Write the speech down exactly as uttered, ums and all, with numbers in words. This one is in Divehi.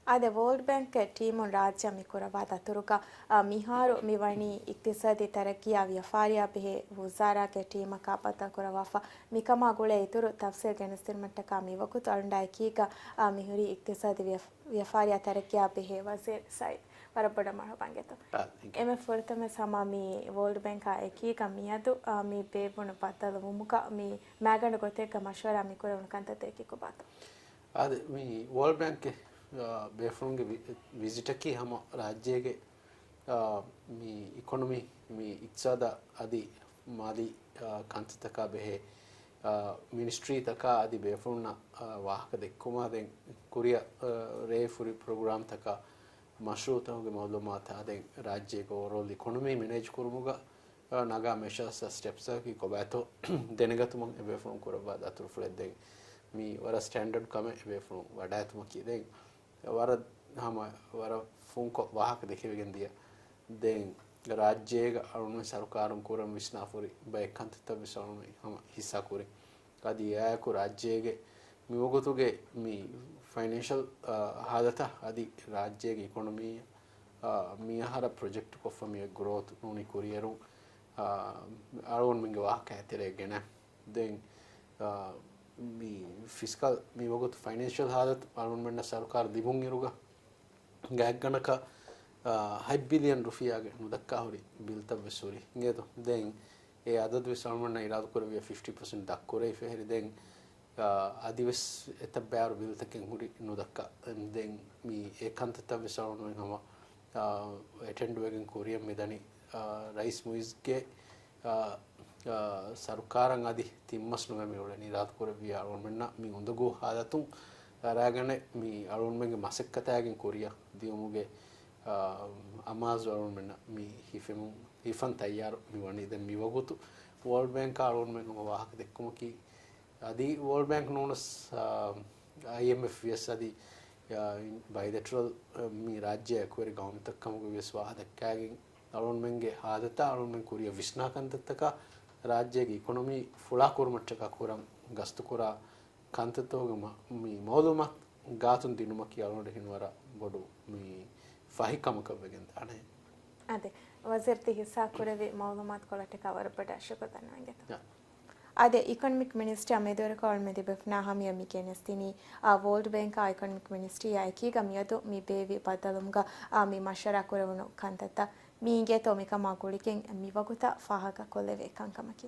އާދެ، ވޯލްޑް ބޭންކްގެ ޓީމުން ރާއްޖެއަށް މި ކުރައްވާ ދަތުރުގަ، އާ، މިހާރު މި ވަނީ އިޤްތިޞާދީ ތަރައްޤީއާ ވިޔަފާރިއާ ބެހޭ ވުޒާރާގެ ޓީމަކާ ބައްދަލު ކުރައްވާފަ. މިކަމާ ގުޅޭ އިތުރު ތަފްސީލް ގެނެސްދިނުމަށްޓަކާ މިވަގުތު އަޅުގަނޑާ އެކީގަ، އާ، މިހުރީ އިޤްތިޞާދީ ވިޔަ-، ވިޔަފާރިއާ ތަރައްޤީއާ ބެހޭ ވަޒީރު ސައީދު. ވަރަށް ބޮޑަށް މަރުޙަބާ އިނގޭތޯ. އާ، ތެންކް ޔޫ. އެންމެ ފުރަތަމަ ސަމާ މި ވޯލްޑް ބޭންކާ އެކީގަ މިއަދު، އާ، މި ބޭއްވުނު ބައްދަލުވުމުގަ މި މައިގަނޑު ގޮތެއްގަ މަޝްވަރާ މި ކުރެވުނު ކަންތައްތަކީ ކޮބާތޯ؟ އާދެ، މި ވޯލްޑް ބޭންކް، އާ، ބޭފުޅުންގެ ވި-، ވިޒިޓަކީ ހަމަ ރާއްޖޭގެ، އާ، މި އިކޮނޮމީ، މި އިޤްތިޞާދާ އަދި މާލީ، އާ، ކަންތައްތަކާ ބެހޭ، އާ، މިނިސްޓްރީތަކާ އަދި ބޭފުޅުންނަށް، އާ، ވާހަކަ ދެއްކުމާ ދެން ކުރިއަށް، އާ، ރޭ ފުރި ޕްރޮގްރާމްތަކާ މަޝްރޫއުތަކުގެ މައުލޫމާތާ ދެން ރާއްޖޭގެ އޯވަރޯލް އިކޮނޮމީ މެނޭޖް ކުރުމުގަ، އާ، ނަގާ މެޝާސް އަ ސްޓެޕްސްއަކީ ކޮބާތޯ ދެނެގަތުމަށް އެބޭފުޅުން ކުރައްވާ ދަތުރުފުޅެއް. ދެން މީ ވަރަށް ސްޓޭންޑަޑް ކަމެއް އެބޭފުޅުން ވަޑައިގަތުމަކީ. ދެން ވަރަށް ހަމަ ވަރަށް ފުންކޮށް ވާހަކަ ދެކެވިގެން ދިޔަ. ދެން ރާއްޖޭގަ އަޅުގަނޑުމެން ސަރުކާރުން ކުރަން ވިސްނާފަ ހުރި ބައެއް ކަންތައްތައް ވެސް އަޅުގަނޑުމެން ހަމަ ހިއްސާ ކުރިން. އަދި އެއާއެކު ރާއްޖޭގެ މިވަގުތުގެ މި ފައިނޭންޝަލް، އާ، ހާލަތަށް އަދި ރާއްޖޭގެ އިކޮނޮމީއަށް، އާ، މިއަހަރަށް ޕްރޮޖެކްޓް ކޮށްފަ މި ގްރޯތު ނޫނީ ކުރިއެރުން، އާ، އަޅުގަނޑުމެންގެ ވާހަކަ އެތެރޭ ގެނައި. ދެން، އާ، މި ފިސްކަލް މިވަގުތު ފައިނޭންޝަލް ހާލަތު އަޅުގަނޑުމެންނަށް ސަރުކާރު ލިބުން އިރުގަ ގާތްގަނޑަކަށް، އާ، ހަތް ބިލިއަން ރުފިޔާގެ ނުދައްކާ ހުރި ބިލްތައް ވެސް ހުރި އިނގޭތޯ. ދެން އެ އަދަދު ވެސް އަޅުގަނޑުމެންނަށް އިރާދަކުރެއްވިޔާ ފިފްޓީ ޕަސެންޓް ދަށްކުރެވިފަ ހުރި. ދެން، އާ، އަދިވެސް އެތައް ބައިވަރު ބިލްތަކެއް ހުރި ނުދައްކާ. ދެން މި އެ ކަންތައްތައް ވެސް އަޅުގަނޑުމެން ހަމަ، އާ، އެޓެންޑް ވެގެން ކުރިއަށް މިދަނީ، އާ، ރައީސް މުއިއްޒުގެ، އާ، އާ، ސަރުކާރަށް އަދި ތިން މަސް ނުވެ މި އުޅެނީ. އިރާދަކުރެއްވިޔާ އަޅުގަނޑުމެންނަށް މި އުނދަގޫ ހާލަތުން އަރާގަނެ މި އަޅުގަނޑުމެންގެ މަސައްކަތާގެން ކުރިއަށް ދިޔުމުގެ، އާ، އަމާޒު އަޅުގަނޑުމެންނަށް މި ހިފެމުން، ހިފަން ތައްޔާރު މި ވަނީ. ދެން މިވަގުތު ވޯލްޑް ބޭންކާ އަޅުގަނޑުމެން ހަމަ ވާހަކަ ދެއްކުމަކީ، އަދި ވޯލްޑް ބޭންކް ނޫނަސް، އާ، އައިއެމްއެފް ވިޔަސް އަދި، އާ، ބައިލެޓަރަލް، އާ، މި ރާއްޖެ އެކުވެރި ގައުމުތައް ކަމުގަ ވިޔަސް ވާހަކަ ދައްކާގެން އަޅުގަނޑުމެންގެ ހާލަތާ އަޅުގަނޑުމެން ކުރިއަށް ވިސްނާ ކަންތައްތަކާ ރާއްޖޭގެ އިކޮނޮމީ ފުޅާ ކުރުމަށްޓަކާ ކުރަން ގަސްތުކުރާ ކަންތައްތަކުގެ މަ-، މި މައުލޫމާތު ގާތުން ދިނުމަކީ އަޅުގަނޑަށް ހިން ވަރަށް ބޮޑު މި ފަހި ކަމަކަށް ވެގެން ދާނެ. އާދެ، ވަޒީރު ތި ހިއްސާ ކުރެއްވި މައުލޫމާތުކޮޅަށްޓަކާ ވަރަށް ބޮޑަށް ޝުކުރު ދަންނަވަން އިނގޭތޯ. އާދެ، އިކޮނޮމިކް މިނިސްޓްރީއާ މެދުވެރިކޮށް އަޅުގަނޑުމެން ދިވެހިބަހަށް ހަމަޔަށް މި ގެނެސްދިނީ، އާ، ވޯލްޑް ބޭންކާ އިކޮނޮމިކް މިނިސްޓްރީއާ އެކީގަ މިއަދު މި ބޭއްވި ބައްދަލުވުމުގަ، އާ، މި މަޝްވަރާ ކުރެވުނު ކަންތައްތައް. މި އިނގޭތޯ މިކަމާ ގުޅިގެން މިވަގުތަށް ފާހަގަކޮށްލެވޭ ކަންކަމަކީ.